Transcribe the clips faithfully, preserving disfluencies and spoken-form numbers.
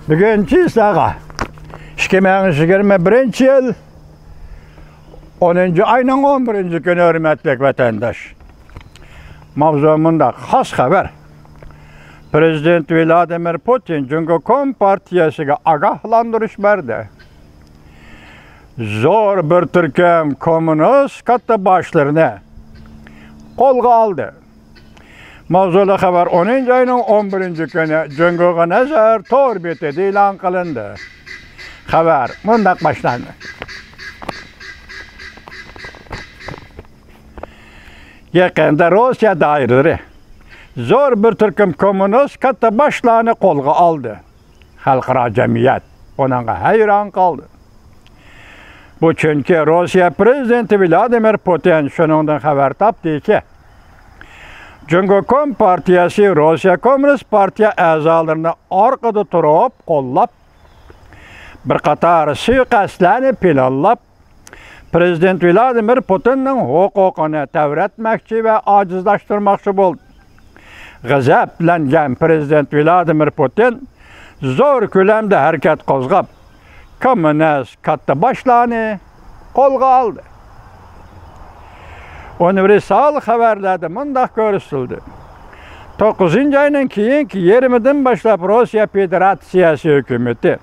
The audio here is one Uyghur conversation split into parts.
بۈگۈن چىسلاغا، ئىككى مىڭ يىگىرمە بىرىنچى يىل ئونىنچى ئاينىڭ ئون بىرىنچى كۈنى، ھۆرمەتلىك ۋەتەنداش. ماۋزۇ مۇنداق، خاس خەۋەر. پرېزىدېنت ۋلادىمىر پۇتىن جۇڭگو كومپارتىيەسىگە ئاگاھلاندۇرۇش بەردى. زور بىر تۈركۈم كوممۇنىست كاتتا باشلىرىنى قولغا ئالدى. ماۋزۇلۇق خەۋەر ئونىنچى ئاينىڭ ئون بىرىنچى كۈنى جۇڭگوغا نەزەر تور بېتىدە ئېلان قىلىندى. خەۋەر مۇنداق باشلاندى. يېقىندا روسىيە دائىرىلىرى زور بىر تۈركۈم كوممۇنىست كاتتا باشلارنى قولغا ئالدى. خەلقئارا جەمئىيەت ئۇنىڭغا ھەيران قالدى. بۇ چۈنكى روسىيە پرېزىدېنتى ۋلادىمىر پۇتىن شۇنىڭدىن خەۋەر تاپتىكى، جۇڭگو كومپارتىيەسى روسىيە كوممۇنىست پارتىيە ئەزالىرىنى ئارقىدا تۇرۇپ قوللاپ، بىر قاتار سۇيىقەستلەرنى پىلانلاپ، پرېزىدېنت ۋلادىمىر پۇتىننىڭ ھوقۇقىنى تەۋرەتمەكچى ۋە ئاجىزلاشتۇرماقچى بولدى. غەزەپلەنگەن پرېزىدېنت ۋلادىمىر پۇتىن زور كۆلەمدە ھەرىكەت قوزغاپ، كوممۇنىست كاتتا باشلارنى قولغا ئالدى. ئۇنىۋېرسال خەۋەرلەردە مۇنداق كۆرسىتىلدى: توققۇزىنچى ئاينىڭ كېيىنكى يېرىمىدىن باشلاپ روسىيە فېدېراتسىيەسى ھۆكۈمىتى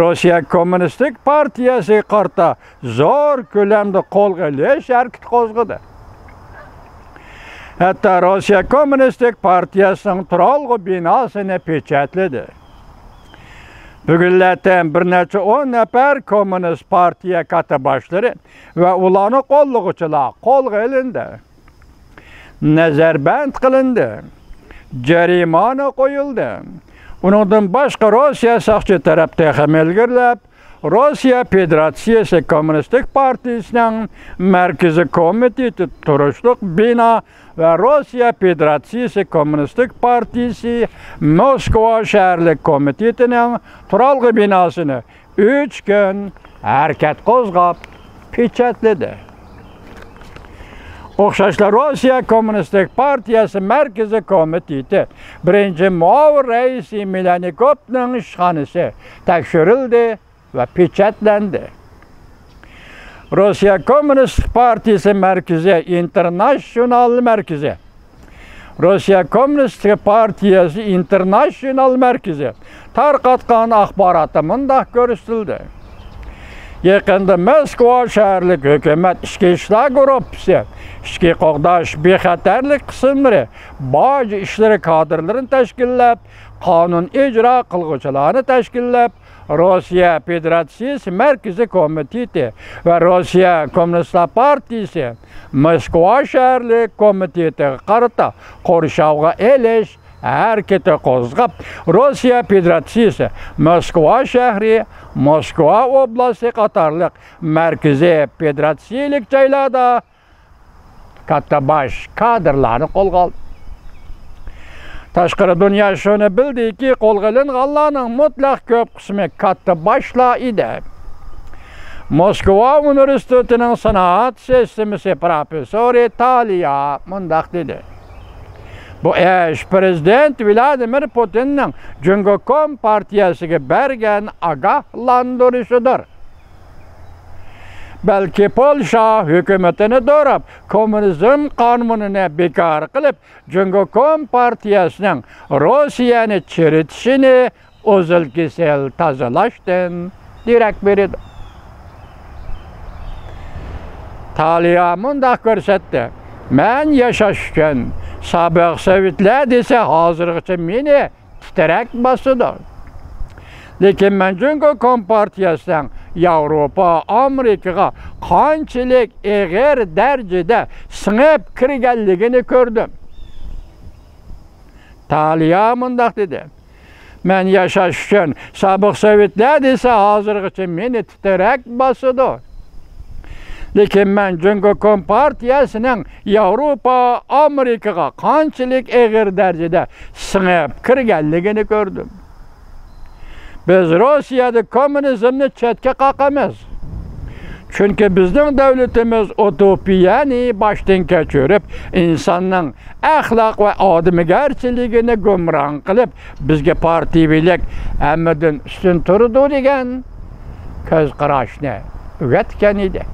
روسىيە كوممۇنىستىك پارتىيەسىگە قارىتا زور كۆلەمدە قولغا ئېلىش ھەرىكىتى قوزغىدى. ھەتتا روسىيە كوممۇنىستىك پارتىيەسىنىڭ تۇرالغۇ بىناسىنى پېچەتلىدى. بۈگۈنلەردىن بىر نەچچە ئون نەپەر كوممۇنىست پارتىيە كاتتا باشلىرى ۋە ئۇلارنى قوللىغۇچىلار قولغا ئېلىندى، نەزەربەند قىلىندى، جەرىمانە قويۇلدى. ئۇنىڭدىن باشقا، روسىيە ساقچى تەرەپ تېخىمۇ ئىلگىرىلەپ، روسىيە فېدېراتسىيەسى كوممۇنىستىك پارتىيىسىنىڭ مەركىزىي كومىتېتى تۇرۇشلۇق بىنا ۋە روسىيە فېدېراتسىيەسى كوممۇنىستىك پارتىيىسى موسكۋا شەھەرلىك كومىتېتىنىڭ تۇرالغۇ بىناسىنى ئۈچ كۈن ھەرىكەت قوزغاپ پېچەتلىدى. ئوخشاشلا، روسىيە كوممۇنىستىك پارتىيەسى مەركىزىي كومىتېتى بىرىنچى مۇئاۋىن رەئىسى مىلانىكوفنىڭ ئىشخانىسى تەكشۈرۈلدى ۋە پېچەتلەندى. روسىيە كوممۇنىستىك پارتىيىسى مەركىزى ئىنتېرناتسىيونال مەركىزى، روسىيە كوممۇنىستىك پارتىيىسى ئىنتېرناتسىيونال مەركىزى تارقاتقان ئاخباراتتا مۇنداق كۆرسىتىلدى: يېقىندا موسكۋا شەھەرلىك ھۆكۈمەت ئىچكى ئىشلار گۇرۇپپىسى، ئىچكى قوغداش بىخەتەرلىك قىسىملىرى، باج ئىشلىرى كادىرلىرىنى تەشكىللەپ، قانۇن ئىجرا قىلغۇچىلارنى تەشكىللەپ، روسىيە فېدېراتسىيىسى مەركىزىي كومىتېتى ۋە روسىيە كوممۇنىستلار پارتىيىسى موسكۋا شەھەرلىك كومىتېتىغا قارىتا قورشاۋغا ئېلىش ھەرىكىتى قوزغاپ، روسىيە فېدېراتسىيىسى موسكۋا شەھىرى، موسكۋا ئوبلاستى قاتارلىق مەركىزىي فېدېراتسىيىلىك جايلاردا كاتتا باش كادىرلارنى قولغا ئالدى. تاشقىرى دۇنيا شۇنى بىلدىكى، قولغا ئېلىنغانلارنىڭ مۇتلەق كۆپ قىسمى كاتتا باشلار ئىدى. موسكۋا ئۇنىۋېرسىتېتىنىڭ سانائەت سىستېمىسى پروفېسسورى تالىيا مۇنداق دېدى: بۇ ئىش پرېزىدېنت ۋلادىمىر پۇتىننىڭ جۇڭگو كومپارتىيەسىگە بەرگەن ئاگاھلاندۇرۇشىدۇر. بەلكى پولشا ھۆكۈمىتىنى دوراپ، كوممۇنىزم قانۇنىنى بىكار قىلىپ، جۇڭگو كومپارتىيەسىنىڭ روسىيەنى چىرىتىشىنى ئۈزۈل-كېسىل تازىلاشتىن دېرەك بېرىدۇ. تالىيا مۇنداق كۆرسەتتى: مەن ياشاش ئۈچۈن سابىق سوۋېتلەر دېسە، ھازىرغىچە مېنى تىترەك باسىدۇ. لېكىن مەن جۇڭگو كومپارتىيەسىنىڭ ياۋروپا، ئامېرىكىغا قانچىلىك ئېغىر دەرىجىدە سىڭىپ كىرگەنلىكىنى كۆردۈم. تالىيا مۇنداق دېدى: مەن ياشاش ئۈچۈن سابىق سوۋېتلەر دېسە، ھازىرغىچە مېنى تىترەك باسىدۇ. لېكىن مەن جۇڭگو كومپارتىيەسىنىڭ ياۋروپا، ئامېرىكىغا قانچىلىك ئېغىر دەرىجىدە سىڭىپ كىرگەنلىكىنى كۆردۈم. بىز روسىيەدە كوممۇنىزمنى چەتكە قاقىمىز. چۈنكى بىزنىڭ دۆلىتىمىز ئۇتوپىيەنى باشتىن كەچۈرۈپ، ئىنساننىڭ ئەخلاق ۋە ئادىمىگەرچىلىكىنى گۇمران قىلىپ، بىزگە پارتىيىۋىلىك ھەممىدىن ئۈستۈن تۇرىدۇ دېگەن كۆز قاراشنى ئۆگەتكەن ئىدى.